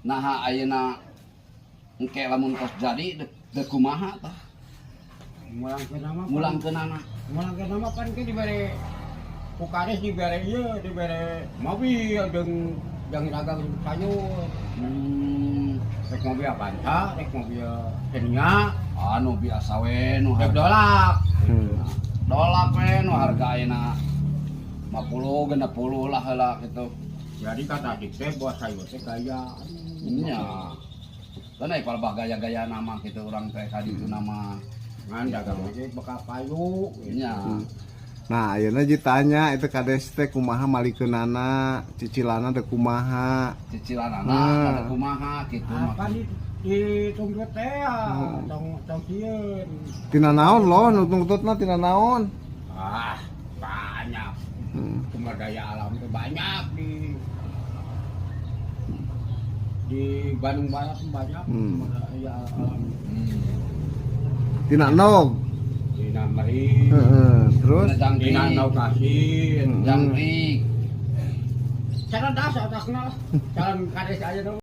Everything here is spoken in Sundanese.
Nah, ayeuna engke lamun tos jadi dek kumaha tah? Mulangkeun nama. Mulangkeunana. Mulangkeun nama pan ke dibere ku kades, dibere ieu, dibere mobil jeung jang dagang sayur. Rek mobil Avanza, rek mobil Xenia, Anu biasa we nu rek harga dolak. Dolak we nu harga ayeuna 50 60 lah heula gitu. Jadi kata dik teh buat sayur teh gaya. Nya. Kan ai palebah gaya-gaya nama gitu urang teh ka ditu nama. Ngan dagang ge bakal payu. Nya. Nah, ayeuna ditanya itu kades teh kumaha malikeunana, cicilanna teh kumaha. Cicilanana ada kumaha gitu mah. Apa di dituntut teh ya, tong tong sieun. Tina naon loh nu tuntutna, tina naon? Ah, banyak. Sumber daya alam itu banyak di Bandung Barat tuh banyak sumber daya alam. Tina endog. Di Namri, Heeh, terus Tina jangkrik. di Nau Kasin. Jangkrik. Cara das otakna lah. Calon kades aja dong.